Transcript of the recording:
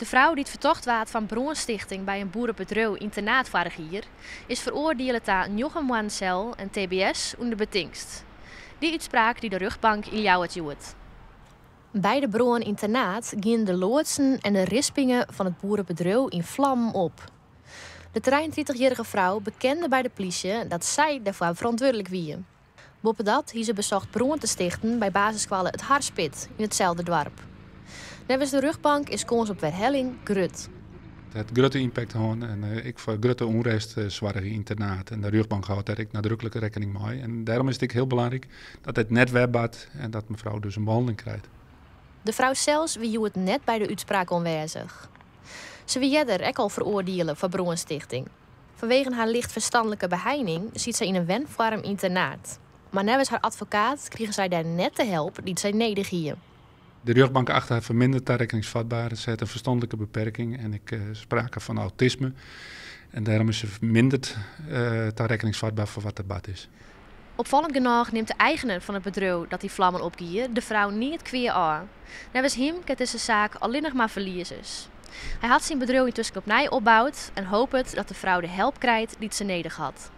De frou dy't fertocht waard fan brânstichting by in boerebedriuw yn Ternaard foarich jier, is feroardiele ta njoggen moannen sel en tbs ûnder betingst. Dy útspraak die de rjochtbank yn Ljouwert hjoed. By de brân yn Ternaard gienen de loadsen en de rispinge fan it boerebedriuw yn flammen op. De 33-jierrige frou bekende by de plysje dat sy dêrfoar ferantwurdlik wie. Boppedat hie se besocht brân te stichten by basisskoalle It Harspit yn itselde doarp. Neffens de rjochtbank is kâns op werhelling grut. It hat grutte ympakt hân en ek foar grutte ûnrêst soarge yn Ternaard. En de rjochtbank hâldt dêr ek nadruklik rekkening mei. En dêrom is it ek hiel belangryk dat dit net wer bart en dat mefrou dus in behanneling krijt. De frou sels wie hjoed net by de útspraak oanwêzich. Se wie earder ek al feroardiele foar brânstichting. Fanwegen har licht ferstanlike beheining siet sy yn in wenfoarm yn Ternaard. Mar neffens har advokaat krige sy dêr net de help dy't sy nedich hie. De rjochtbank achte har ferminderd tarekkeningsfatber. Se hat in ferstanlike beperking en ek sprake fan autisme. En dêrom is se ferminderd tarekkeningsfatber foar wat der bard is. Opfallend genôch nimt de eigener fan it bedriuw dat yn flammen opgie de frou neat kwea ôf. Neffens him kent dizze saak allinnich mar ferliezers. Hy hat syn bedriuw yntusken opnij opboud en hopet dat de frou de help krijt dy't se nedich hat.